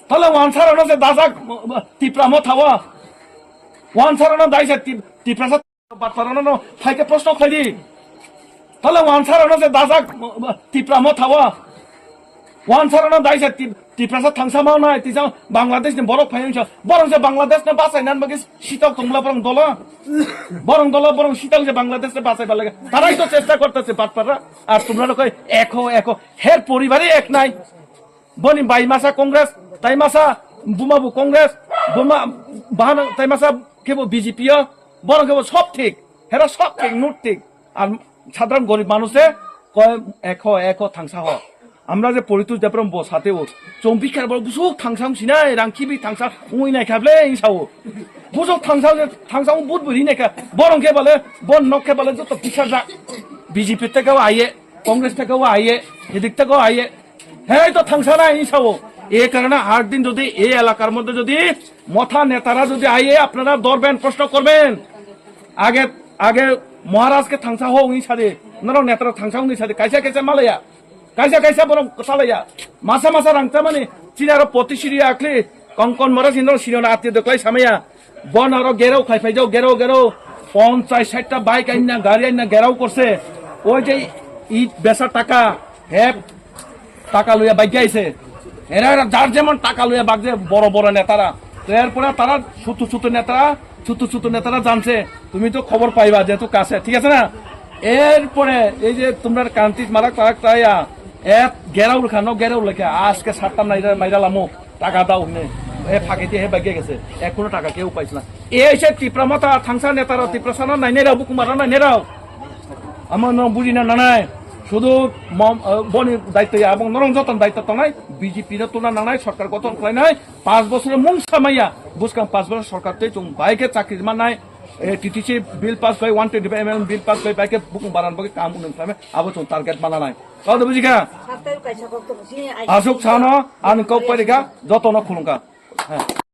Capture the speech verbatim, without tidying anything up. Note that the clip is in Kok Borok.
Tala wansarano se dajak Tipra Motha o. Wansarano daise Tip-, Tiprasa Batparano no phaike proshno khlaidi. Tala wansarano se dajak Tipra Motha o. Wansarano daise Tip-, Tiprasa thangsa ma nai, tisa Bangladesh ni borok phai wngsa. Borok se Bangladesh no bachai nan bagwi sitok tongla borok dolo. Borok dolo, borok sitok se Bangladesh no bachai balage. Tarai to chesta korte se Batpara. Ar tumra no koi ekho, ekho. Her poribare ek nai. Boni bai masa Congress, tai masa buma bu Congress, buma bahana tai masa kebo B J P o, borok kebo sob thik, hera sob thik, nut thik. Ar sadharon gorib manuche koi ekho, ekho thangsa ho. Amra je Poritos Debbarma bo sate o, chong bikar bo busuk thangsa wng sinai, rang khibi thangsa wngwi nai kha ble wng sao. Busuk thangsa, thangsa wng but buri nai kha, borok khe bale, bon nok khe bale joto bikar jak. B J P te kebo aiye, Congress te kebo aiye, hidik te kebo aiye. Hei to thangsa nai wng sao. E karone aat din jodi e elakar moddhe jodi Motha netara jodi aiye, apnara dorben, proshno korben. Age, age Maharaj ke thangsa ho wng sadi. Norok netara thangsa wng sadi. Kaisa kaisa malaya. Kaisa kaisa borok salaya. Masa masa rang chamani. Chini aro poti siri akli. Konkon Maharaj indro siri na ati doklai samaya. Bon aro gerau khai phai jao, gerau, gerau. Ponchas sait ta bike aina, gari aina gerau korse. Oi je i besa taka. He taka luya bagya aise. Era, era jar jemon taka luya bagje boro boro netara. To erpore tara chutu chutu netara, chutu chutu netara janse. Tumi to khobor paiba jehetu kase, thik ase na? Erpore ei je tumra kanti marak tarak taya, et gerau rwkha, no gerau lekha, aske sattam naira maira lamo, taka dao hine. E phage di he bagya gese, ekhono taka keu paisla. Ei se Tipra Motha thangsa netara, Tiprasano nainai rao, bukumara nainai rao. Amo no bujina nanai. Sudu mom, eh, boni daitya ya, abong norong joton daitya tongnai, B J P no tuna nangnai, sorkar goton khlainai, pas bosor mung samaya, buskang pas bosor sorkar tei chung bai khe chakri mannai, eh, T T C bill pass bai, one twenty-five M L bill pass bai, bai khe bukung baran bagwi kam unang khlaimai, abo chung target mananai. Kau da bujikha? Asuk sano, ang kau parikha, jotono khulungkha. Ha.